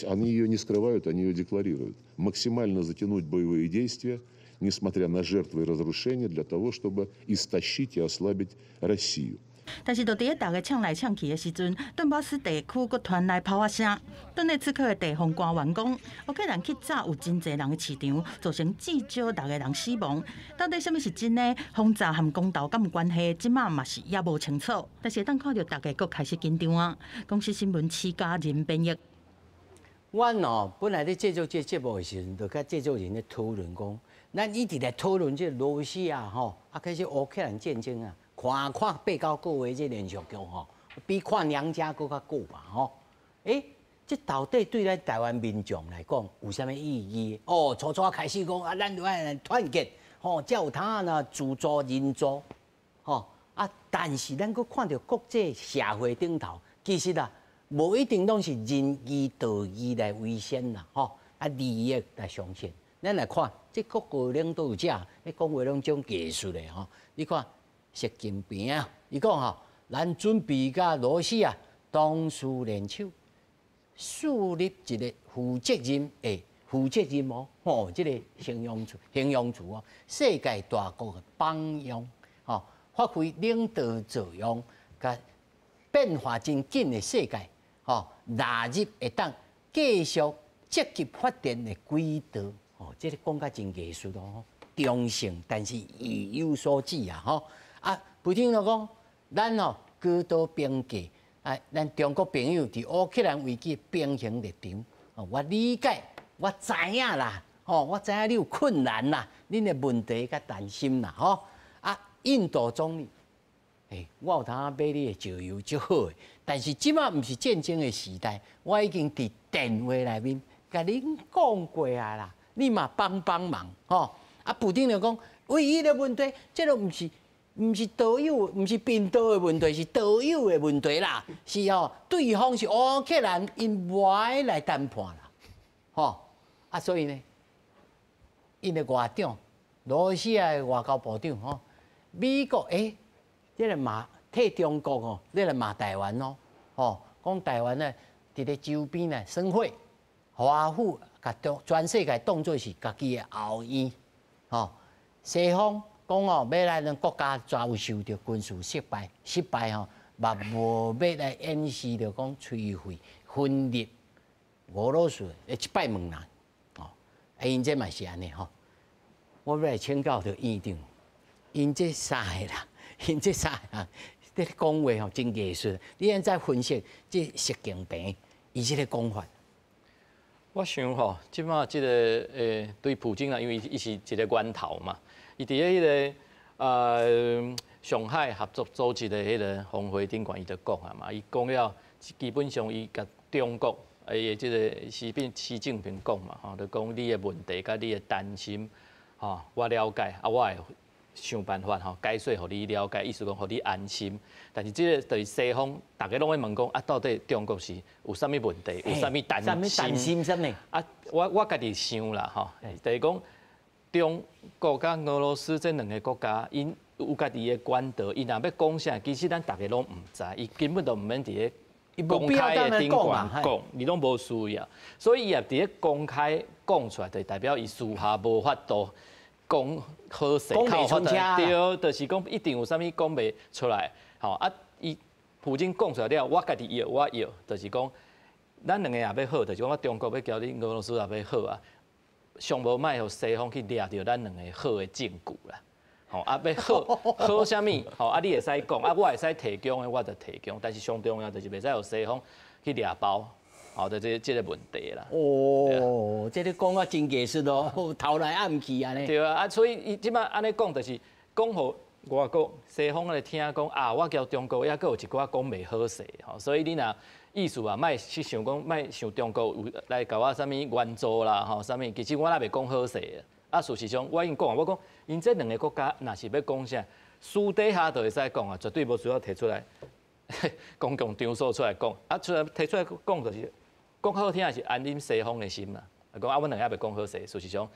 Они ее не скрывают, они ее декларируют. Максимально затянуть боевые действия, несмотря на жертвы и разрушения, для того, чтобы истощить и ослабить Россию. 但是，就佇咧大家嗆來嗆去的時陣，頓巴斯地區閣傳來炮仔聲。頓涅茨克的地方官員講，烏克蘭去炸有真濟人的市場，造成至少六個人死亡。到底啥物是真的？轟炸和公投敢有關係？這馬嘛是猶無清楚。但是，當看著大家閣開始緊張啊！公視新聞施嘉仁編譯。阮哦，本來咧製作這節目的時陣，就佮製作人咧討論講，咱一直來討論這羅西亞吼，開始烏克蘭戰爭啊。看看八九個月這連續劇吼，比看娘家閣較久吧吼。欸，這到底對咱台灣民眾來講有啥物意義？哦，初初開始講啊，咱就愛來團結，吼，才有通啊自助人助，吼啊。但是咱閣看著國際社會頂頭，其實啊，無一定攏是仁義道義來為先啦，吼啊，利益來上先。咱來看這各國領導者，咧講話攏種藝術的吼，你看。習近平啊，伊講吼，咱準備佮羅西亞同事聯手，樹立一個負責任的負責任哦，吼，這個形容詞哦，世界大國的榜樣，吼，發揮領導作用，佮變化真緊的世界，吼，納入會當繼續積極發展的軌道，吼，這個講甲真藝術哦，中性，但是意有所指啊，吼。啊，普丁就講，咱吼高度評價，啊，咱中國朋友佇烏克蘭危機平衡立場，哦，我理解，我知影啦，吼，我知影你有困難啦，恁的問題佮擔心啦，吼，啊，印度總理，欸，我有通買你的石油足好的，但是這馬毋是戰爭的時代，我已經佇電話內面共恁講過啊啦，你嘛幫幫忙，吼，啊，普丁就講，唯一的問題，這個毋是道友，毋是貧道的問題，是道友的問題啦。是哦，對方是烏克蘭，𪜶無愛來談判啦，吼啊，所以呢，𪜶的外長，羅西亞的外交部長吼，美國欸，這個罵替中國哦，你來罵台灣哦，吼，講台灣呢，佇咧周邊呢耍火，華府共全世界當做是家己的後院，吼，西方。講哦，欲來咱國家遭受著軍事失敗，失敗吼，嘛無欲來掩飾著講摧毀、分裂，俄羅斯會一擺問啦，哦，啊𪜶這嘛是按呢吼。我欲來請教著院長，𪜶這三个人，𪜶這三个人佇咧講話吼真藝術。你按怎分析這習近平伊這个講法？我想吼，這擺這个對普京啦，因為伊是一個源頭嘛，伊佇咧彼个上海合作組織的彼个峰會頂懸，伊就講啊嘛，伊講了基本上伊共中國伊的這个習近平講嘛，吼，就講你的問題佮你的擔心，吼，我了解，啊，我會想辦法吼解說予你了解，意思講予你安心。但是這个就是西方，逐家攏咧問講啊，到底中國是有啥物問題，有啥物擔心？擔心啥物？啊，我家己想啦，吼，就是講中國佮俄羅斯這兩个國家，𪜶有家己的管道，𪜶若欲講啥，其實咱逐家攏毋知，伊根本就毋免佇咧公開的頂懸講，伊攏無需要，所以伊也佇咧公開講出來，就代表伊私下無法度講好勢，講袂出對，就是講一定有啥物講袂出來，吼啊！伊普京講出來了，我家己臆，我臆，就是講，咱兩个也欲好，就是講我中國欲交你，俄羅斯也欲好啊，上無莫予西方去掠著咱兩个好的證據啦。吼啊，欲好好啥物？吼啊，你會使講，啊，我會使提供的，我就提供。但是上重要就是袂使予西方去掠包，吼，就這个問題啦。哦，這个講啊真藝術哦，頭來暗去按呢。對啊，啊，所以伊這擺按呢講，就是講予外國西方來聽講啊，我交中國猶閣有一寡講袂好勢，吼，所以你若意思啊，莫去想講，莫想中國有來共我啥物援助啦，吼，啥物，其實我也袂講好勢。啊，事實上，我已經講啊，我講𪜶這兩个國家若是欲講啥，私底下就會使講啊，絕對無需要提出來公共場所出來講。啊，出來提出來講就是講好聽，是安恁西方的心啦。講啊，阮兩个猶袂講好勢，事實上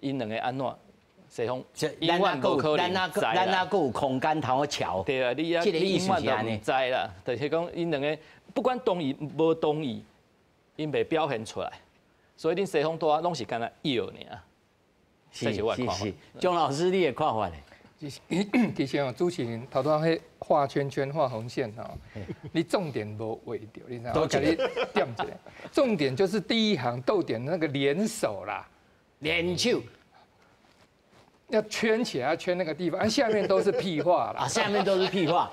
，𪜶兩个按怎西方永遠無可能知啦。咱猶閣有空間通好喬。對啊，你啊，你永遠都毋知啦。就是講𪜶兩个不管同意無同意，𪜶袂表現出來，所以恁西方拄仔攏是干焦臆爾。是是是，鍾老師你的看法呢？其實哦，主持人頭拄仔彼畫圈圈、畫紅線吼，你重點無畫著，你知影？我共你點一下，重點就是第一行逗點那個聯手啦，聯手要圈起來，要圈那個地方，啊，下面都是屁話啦。啊，下面都是屁話。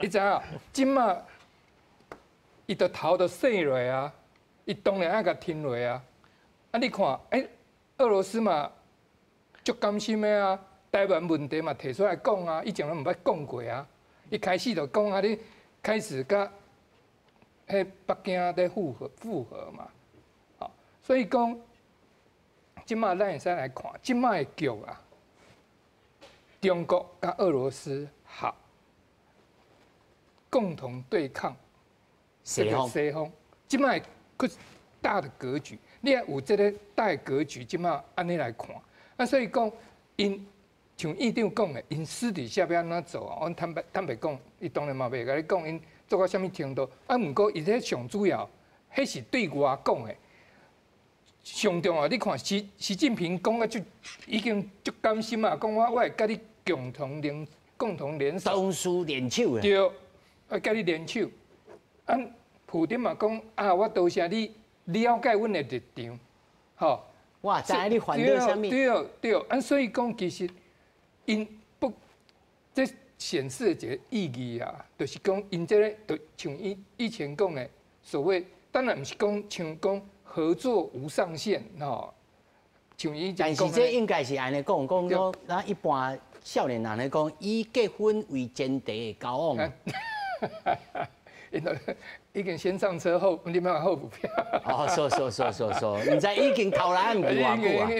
你知影？這馬伊就頭就洗落啊，伊當然愛共吞落啊。啊，你看，欸，俄羅斯嘛，足甘心的啊，台灣問題嘛提出來講啊，以前攏毋捌講過啊。一開始就講啊，你開始佮彼北京咧復和嘛，所以講，這馬咱會使來看，這馬的局啊，中國佮俄羅斯合共同對抗西方，西方，這馬的大的格局，你也有這个大格局，這馬按呢來看。啊，所以講，𪜶像院長講的，𪜶私底下欲按怎做啊？阮坦白講，伊當然嘛袂共你講，𪜶做到啥物程度。啊，毋過伊這上主要，彼是對外講的。上重要，你看習近平講啊，就已經足甘心啊，講我會佮你共同聯手。同事聯手。對，愛佮你聯手。啊，普丁嘛講啊，我多謝你了解阮的立場，吼。哇！知影你煩惱啥物？對對，啊，所以講其實，𪜶不，這顯示一個意義啊，就是講𪜶這个，就像以前講的所謂，當然毋是講像講合作無上限吼，像以前。但是這應該是按呢講，講說，咱一般少年人來講，以結婚為前提的交往。已經先上車後，你欲後補票。哦，說說說說說，毋知已經頭來毋偌久啊？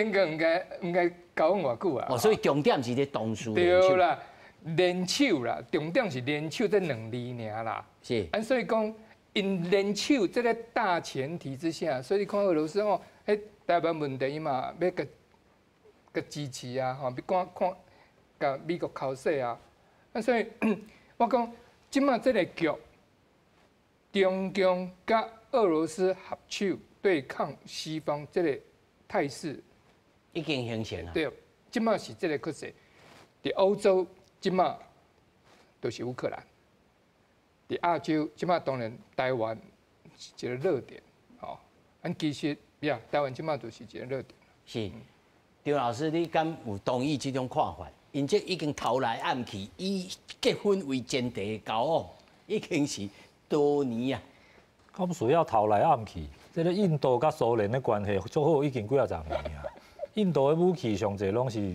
應該交往偌久啊？哦，所以重點是咧同事對啦，聯手啦，重點是聯手這兩字爾啦。啊，所以講，𪜶聯手這个大前提之下，所以你看俄羅斯哦，彼台灣問題伊嘛欲共共支持啊，吼，欲看看共美國交涉啊。啊，所以我講，這馬這个局。中共佮俄羅斯合手對抗西方這個態勢已經形成了。對，這馬是這个趨勢。佇歐洲這馬就是烏克蘭，佇亞洲這馬當然台灣是一個熱點，吼。按其实呀，台湾这马就是一个热点。是，张老师，你敢有同意这种看法？𪜶这已经偷来暗去，以结婚为前提的交往，已经是多年啊。敢需要偷来暗去？这个印度佮苏联的关系足好，已经几仔十年啊。印度的武器上济拢是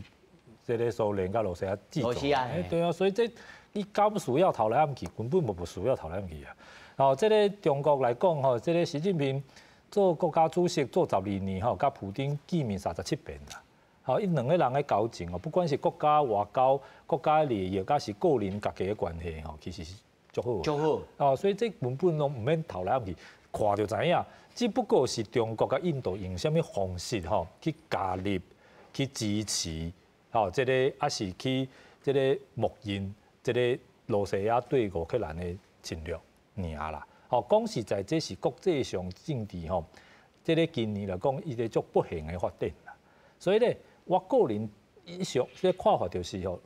这个苏联佮罗西亚制造。对啊，所以这你敢需要偷来暗去？根本无需要偷来暗去啊。哦，这个中国来讲吼，这个习近平做国家主席做12年吼，佮普丁见面37遍啦。吼，𪜶两个人的交情哦，不管是国家外交、国家利益，抑是个人家己的关系吼，其实是足好。足好。哦，所以这根本拢毋免偷来暗去，看就知影。只不过是中国佮印度用啥物方式吼去加入、去支持，吼，这个抑是去这个默认这个罗西亚对乌克兰的侵略尔啦。吼，讲实在，这是国际上政治吼，这个近年来讲，伊个足不幸的发展啦。所以咧，我个人以上这个看法就是吼，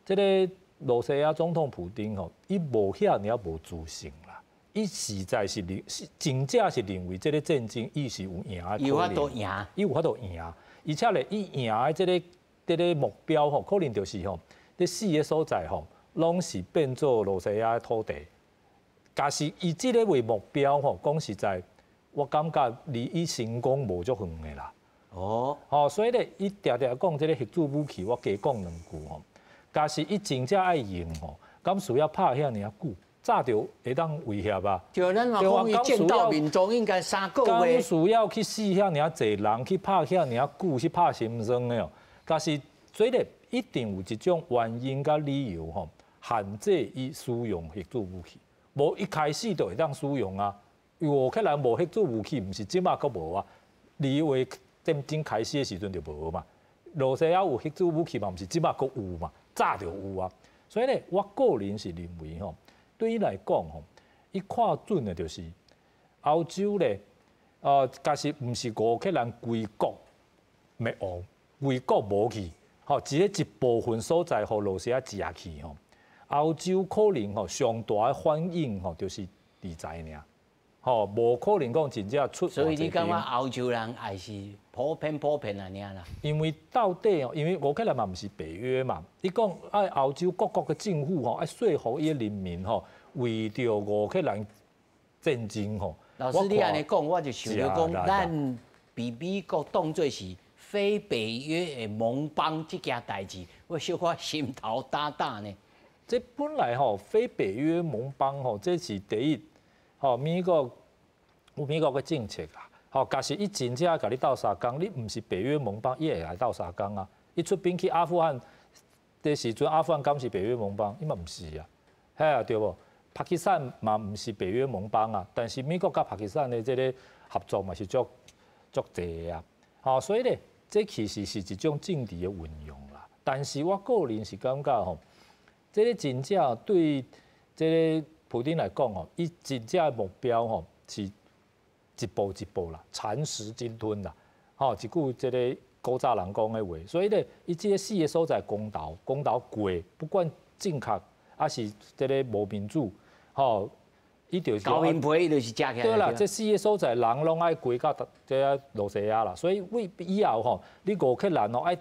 这个罗西亚总统普丁吼，伊无遐尔仔无自信啦。伊实在是认，是真正是认为这个战争伊是有赢的可能。有法度赢，伊有法度赢，而且咧，伊赢的这个目标吼，可能就是吼，这四个所在吼，拢是变做罗西亚的土地。假是以这个为目标吼，讲实在，我感觉离伊成功无足远的啦。哦，吼，所以咧，伊定定讲这个核子武器，我加讲两句吼。假是伊真正爱用吼，敢需要拍遐尔久？早就会当威胁啊！对，咱嘛讲伊见到民众应该3个月。敢需要去死遐尔济人，去拍遐尔久，去拍心酸的哦。但是，所以咧，一定有一种原因佮理由吼，限制伊使用核子武器。无一开始就会当使用啊。因为乌克兰无核子武器，毋是这马阁无啊。2月战争开始的时阵就无嘛。罗西亚有核子武器嘛，毋是这马阁有嘛，早就有啊。所以咧，我个人是认为吼。对伊来讲吼，伊看准的就是欧洲咧，假使毋是乌克兰规国灭亡，规国无去，吼，只个一部分所在予罗西亚食去吼，欧洲可能吼上大的反应吼就是制裁尔，吼，无可能讲真正出。所以你感觉欧洲人也是普遍普遍按呢啦？因为到底哦，因为乌克兰嘛毋是北约嘛，伊讲爱欧洲各国的政府吼，爱说服伊的人民吼，为著乌克兰战争吼。老师你按呢讲，我就想著讲，咱被美国当做是非北约的盟邦这件代志，我小可心头担担呢。这本来吼非北约盟邦吼，这是第一。吼，美国有美国的政策啦。吼，假使伊真正共你斗相共，你毋是北约盟邦，伊会来斗相共啊。伊出兵去阿富汗的时阵，阿富汗敢是北约盟邦？伊嘛毋是啊，嘿啊，对无？巴基斯坦嘛毋是北约盟邦啊，但是美国佮巴基斯坦的这个合作嘛是足足济的啊。吼，所以咧，这其实是一种政治的运用啦。但是我个人是感觉吼，这个真正对这个普丁来讲吼，伊真正的目标吼是一步一步啦，蚕食鲸吞啦，吼，一句这个古早人讲的话，所以咧，伊这个四个所在公投，公投过，不管正确抑是这个无民主，吼，伊就是高音皮，伊就是食起来。对啦，这四个所在人拢爱归到这个罗西亚啦，所以为以后吼，你乌克兰哦爱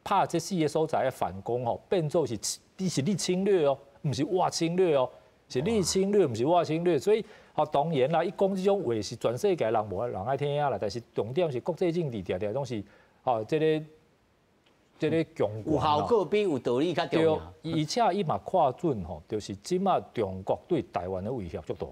拍这四个所在的反攻吼，变做是你是你侵略哦，毋是我侵略哦。是你侵略，毋是我侵略，所以吼当然啦，伊讲这种话是全世界人无人爱听啦。但是重点是国际政治定定拢是吼这个强权。有效果比有道理较重要。而且伊嘛看准吼，就是这马中国对台湾的威胁足大，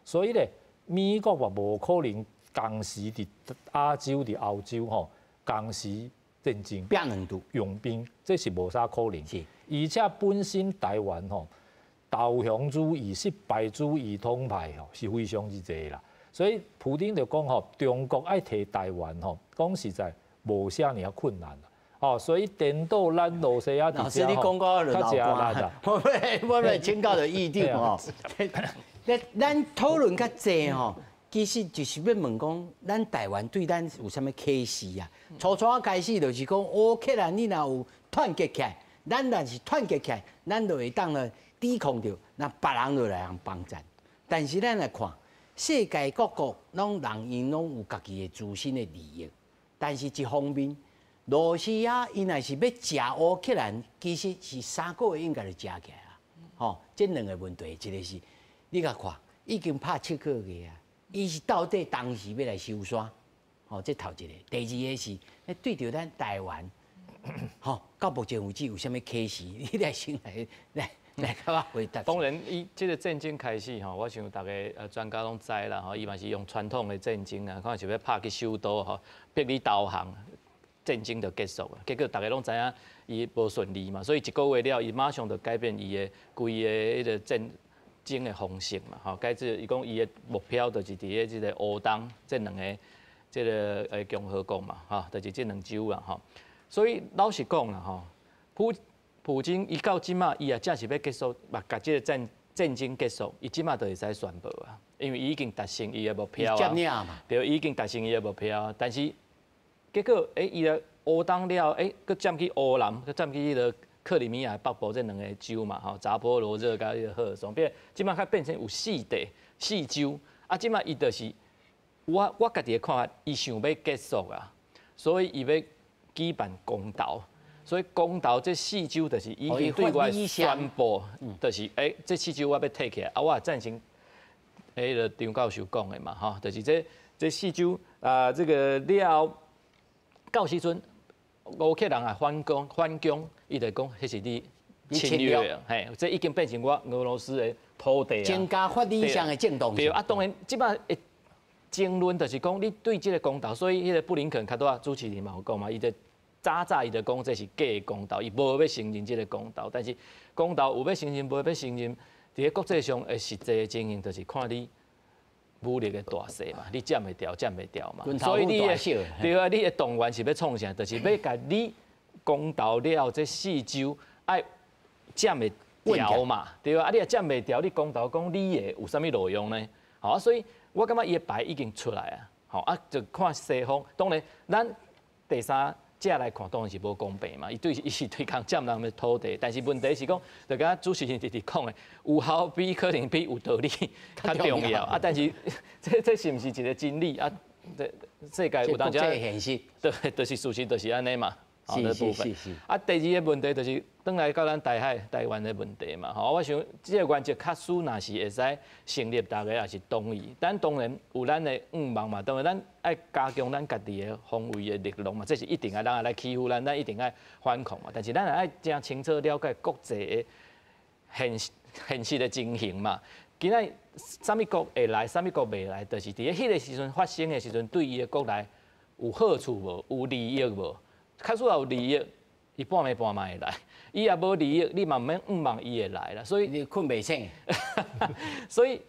所以咧，美国嘛无可能同时伫亚洲、伫欧洲吼同时战争，变两度用兵，这是无啥可能。而且本身台湾吼。投降主义、失败主义统派吼是非常之济啦，所以普丁就讲吼，中国爱提台湾吼，讲实在无啥尔困难啦。哦，所以颠倒咱罗西亚老师你讲到就老官，我欲请教著议长吼。咱讨论较济吼，其实就是欲问讲，咱台湾对咱有啥物启示啊？初初开始就是讲，乌克兰你若有团结起来，咱若是团结起来，咱就会当咧抵抗著，那别人就来人帮赞。但是咱来看，世界各國攏人𪜶攏有家己的自身的利益，但是一方面，羅西亞伊若是欲食烏克蘭，其實是3個月應該就食起來啊！吼，這兩個問題，一個是你共看，已經拍7個月啊，伊是到底當時欲來收山，吼，這頭一個。第二個是，對著咱台灣，吼，到目前為止有啥物啟示？你來先來共我回答。當然，伊這個戰爭開始吼，我想逐个專家攏知啦吼，伊嘛是用傳統的戰爭啊，看是欲拍去首都吼，逼你投降，戰爭就結束啊。結果逐家攏知影伊無順利嘛，所以一個月了，伊馬上就改變伊的規个彼個戰爭的方式嘛，吼，改做伊講伊的目標就是佇咧這個烏東這兩个這个共和國嘛，吼，就是這兩州啊，吼。所以老實講啦，吼，普京伊到這馬，伊也正是欲結束，嘛，共這个戰爭結束，伊這馬就會使宣布啊，因為伊已經達成伊的目標啊，對，伊已經達成伊的目標啊，但是結果，伊來烏東了，閣佔去烏南，閣佔去彼个克里米亞北部這兩个州嘛，吼，扎波羅熱佮彼个赫爾松，變這馬較變成有四地四州，啊，這馬伊就是我家己的看法，伊想欲結束啊，所以伊欲舉辦公投。所以公投這四州就是已經對外宣布，就是這四州我欲退起來，啊，我也贊成彼个張教授講的嘛，吼，就是這四州啊，這個了到時陣，烏克蘭也反攻，伊就講彼是你侵略啊，嘿，這已經變成我俄羅斯的土地啊。增加法理上的正當性。對啊，當然這擺的爭論就是講你對這個公投，所以彼个布林肯較拄仔主持人嘛有講嘛，伊就早早伊就講這是假的公投，伊無欲承認這個公投，但是公投有欲承認，無欲承認，佇咧國際上的實際的情形，就是看你武力的大細嘛，你佔會牢，佔袂牢嘛。所以你的對啊，你的動員是欲創啥？就是欲共你公投了這四州愛佔會牢嘛，對啊，啊你若佔袂牢，你公投講你的有啥物路用呢？好啊，所以我感覺伊的牌已經出來啊，好啊，就看西方。當然，咱第三者來看，當然是無公平嘛。伊是對抗佔人的土地，但是問題是講，就敢主持人直直講的，有效比可能比有道理較重要啊。但是這是毋是一個真理啊？這世界有當時現實，對，就是事實，就是按呢嘛。是。啊，第二个問題就是轉來到咱台海、台灣的問題嘛。吼，我想這個原則確實若是會使成立，大家也是同意。咱當然有咱的願望嘛，當然咱愛加強咱家己的防衛的力量嘛，這是一定愛，人來欺負咱，咱一定愛反抗嘛。但是咱也愛誠清楚了解國際的現實的情形嘛。今仔啥物國會來，啥物國袂來，就是佇咧彼个時陣發生的時陣，對伊的國內有好處無，有利益無？假使有利益，伊半暝半嘛會來；伊若無利益，你嘛毋免向望伊會來啦。所以你睏袂醒。所以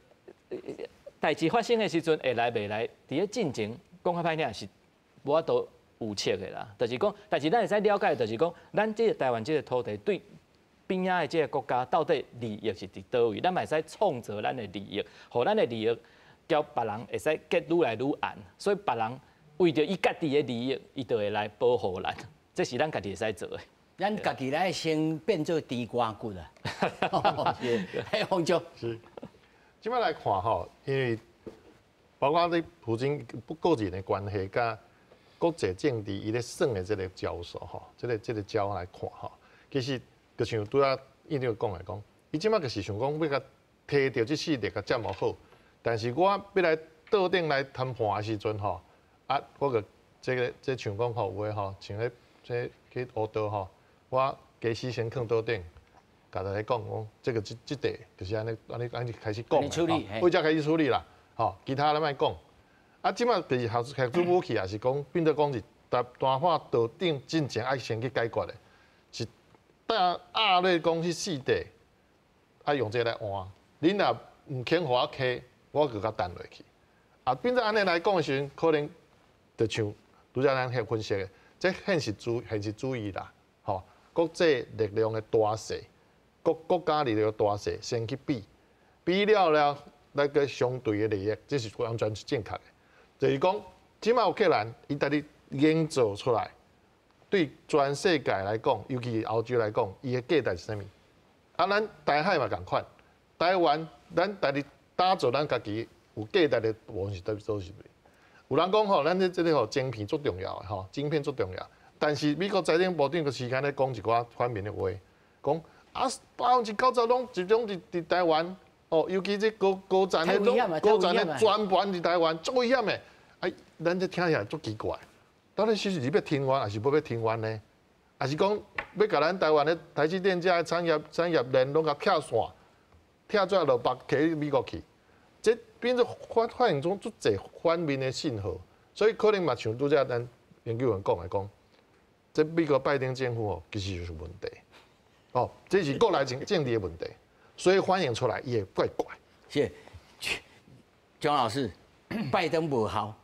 代誌發生的時陣會來袂來，佇咧進前講較歹聽是無法度預測的啦。就是講，但是咱會使了解，就是講，咱這個台灣這個土地對邊仔的這個國家到底利益是佇佗位，咱嘛會使創造咱的利益，予咱的利益交別人會使結愈來愈絚，所以別人為著伊家己的利益，伊就會來保護咱，這是咱家己會使做的。咱家己來先變做豬肝骨啊！是，洪總。是。這擺來看吼，因為包括你普京個人的關係，佮國際政治伊咧耍的這個招數吼，這個招來看吼，其實就像拄仔院長講的講，伊這擺就是想講欲共提著這四地共佔予好，但是我欲來桌頂來談判的時陣吼。啊，我個這個這像講吼，有的吼，像彼這去烏道吼，我家私先囥桌頂，共大家講講，這個這塊就是按呢按呢按呢開始講，為這開始處理啦，吼，其他咱莫講。啊，這擺就是核子武器也是講，變做講是談判桌頂進前愛先去解決的，是但壓咧講彼四塊，愛用這個來換，恁若毋肯予我溪，我就共彈落去。啊，變做按呢來講的時陣，可能。就像拄才咱遐分析的，這現實主義啦，吼，國際力量的大勢，國家力量的大勢先去比，比了了那個相對的利益，這是完全是正確的。就是講，這擺烏克蘭伊家己營造出來，對全世界來講，尤其歐洲來講，伊的價值是啥物？啊，咱台海嘛仝款，台灣咱家己打造咱家己有价值的部分是佗佗是？有人讲吼，咱这个吼晶片足重要的吼，晶片足重要。但是美国财政部长个时间咧讲一寡反面的话，讲啊90%拢集中伫台湾，哦，尤其这高高层的拢高层的全盘伫台湾，足危险的。哎，咱这听起来足奇怪，到底是是欲停完，还是无欲停完呢？还是讲欲共咱台湾的台积电这产业链拢共拆线，拆出来落北去美国去？这变做反映中足济反面的信号，所以可能嘛像拄才咱研究员讲的讲，这美国拜登政府哦，其实就是问题，哦，这是国内政治的问题，所以反映出来也怪怪。是，江老师，拜登无效。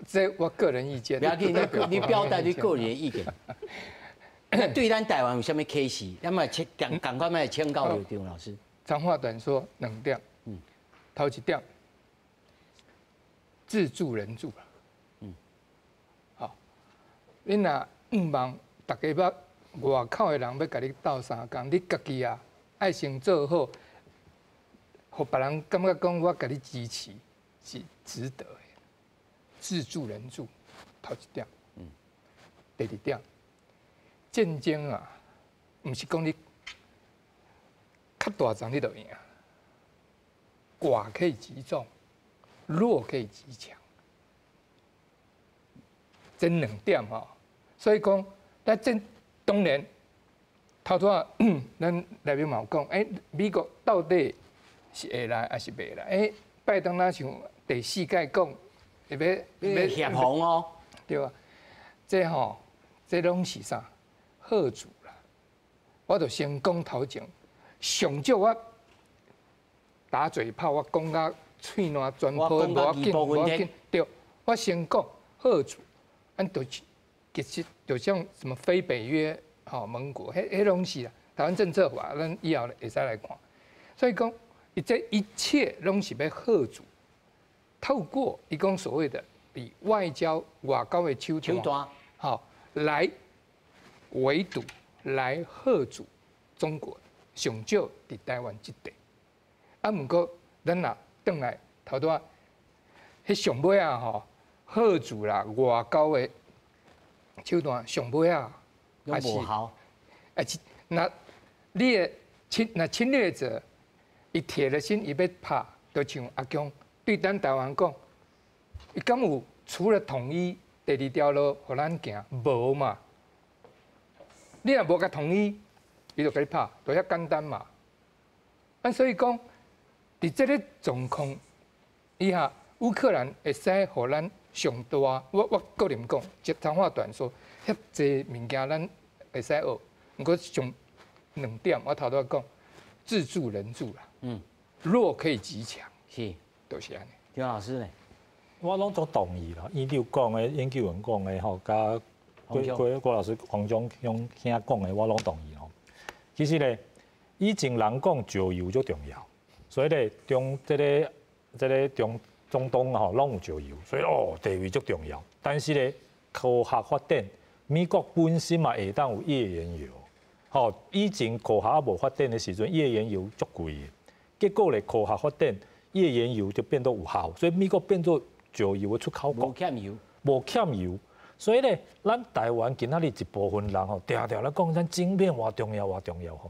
这我个人意见。不要紧，你表达你个人意见。对咱台湾有啥物启示？咱嘛请共共款来请教张老师。长话短说两点。头一点，自助人助啦。好，你若向望大家欲外口的人欲共你斗相共，你家己啊爱先做好，予别人感觉讲我共你支持是值得的。自助人助，头一点。第二点，战争啊，毋是讲你较大阵你就赢。寡可以击众，弱可以击强，这两点吼，所以讲，咱这当然，头拄仔咱内面嘛有讲，欸，美国到底是会来还是袂来？欸，拜登若像第四届讲，会欲协防哦，对啊，这吼，这拢是啥？吓阻啦！我就先讲头前，上少我打嘴炮，我讲甲喙澜全破，无要紧，无要紧。对，我先讲吓阻，咱就其实就像什么非北约、吼盟国，彼彼拢是啦。台湾政策法，咱以后会使来看。所以讲，伊这一切拢是欲吓阻，透过伊讲所谓的以外交外交的手段，吼来围堵、来吓阻中国，上少伫台湾这块。啊，毋过咱若转来头拄仔，彼上尾仔吼，吓阻啦，外交的手段上尾仔，拢无效。啊，那你的侵若侵略者，伊铁了心，伊欲拍，就像阿共对咱台湾讲，伊敢有除了统一第二条路予咱行？无嘛？你若无共统一，伊就共你拍，就遐简单嘛。啊，所以讲，伫这个状况以下，乌克兰会使予咱上大，我个人讲，即长话短说，遐济物件咱会使学。毋过上两点，我头拄仔讲，自助人助啦。弱可以击强，是，就是按呢。张老师呢？我拢足同意啦，院长讲的，研究员讲的吼，佮郭郭郭老师、黄总兄兄讲的，我拢同意吼。其实咧，以前人讲石油足重要，所以咧中这个这个中中东吼拢有石油，所以哦地位足重要。但是咧科学发展，美国本身嘛会当有页岩油，吼以前科学无发展的时阵，页岩油足贵的，结果咧科学发展，页岩油就变做有效，所以美国变做石油的出口国。无欠油，无欠油。所以咧，咱台湾今仔日一部分人吼，定定咧讲咱晶片偌重要，偌重要吼。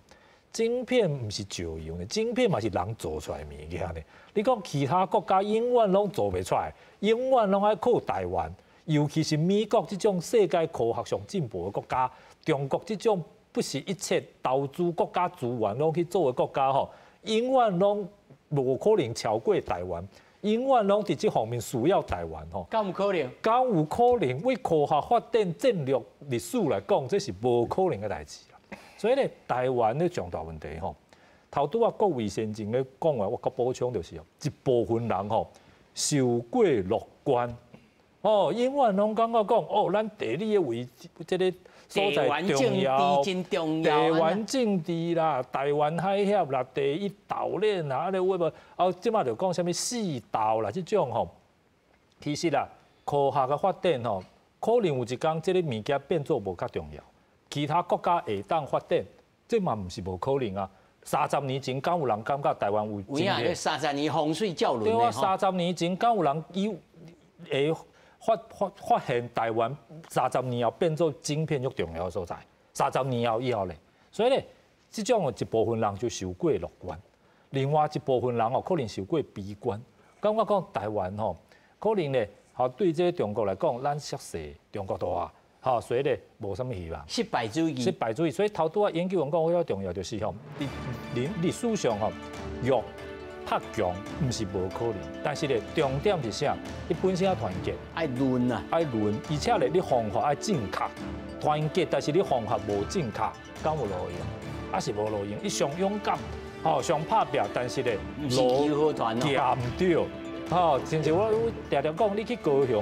晶片毋是石油呢，晶片嘛是人做出来的物件呢。你讲其他国家永远拢做袂出来，永远拢爱靠台湾，尤其是美国这种世界科学上进步的国家，中国这种不惜一切投资国家资源拢去做的国家吼，永远拢无可能超过台湾。永远拢伫这方面需要台湾吼。敢有可能？敢有可能？为科学发展战略历史来讲，这是无可能的代志啦。所以咧，台湾咧上大问题吼，头拄仔各位先进咧讲完，我阁补充就是哦，一部分人吼受过乐观，哦，永远拢感觉讲哦，咱地理的位置这个所在重要，地缘政治啦，台湾海峡啦，第一岛链啦，啊，你话无？啊，这马就讲啥物四岛啦，这种吼，其实啦，科学的发展吼，可能有一天这个物件变做无较重要，其他国家会当发展，这嘛毋是无可能啊。三十年前，敢有人感覺台灣有有影？三十年風水照輪。對啊，三十年前敢有人有會發現台灣三十年後變做晶片足重要的所在？三十年後以後咧，所以咧，這種一部分人就受過樂觀，另外一部分人哦可能受過悲觀。感覺講台灣吼，可能咧，吼對這個中國來講，咱熟似中國大。吼，所以咧無啥物希望。失敗主義。失敗主義，所以頭拄仔研究員講比較重要，就是吼，佇歷史上吼，弱拍強毋是無可能，但是咧重點是啥？你本身要團結，愛論啊，愛論，而且咧你方法愛正確，團結，但是你方法無正確，敢有路用？還是無路用？你上勇敢，吼，上拍拚，但是咧路行毋對，吼，親像我定定講，你去高雄。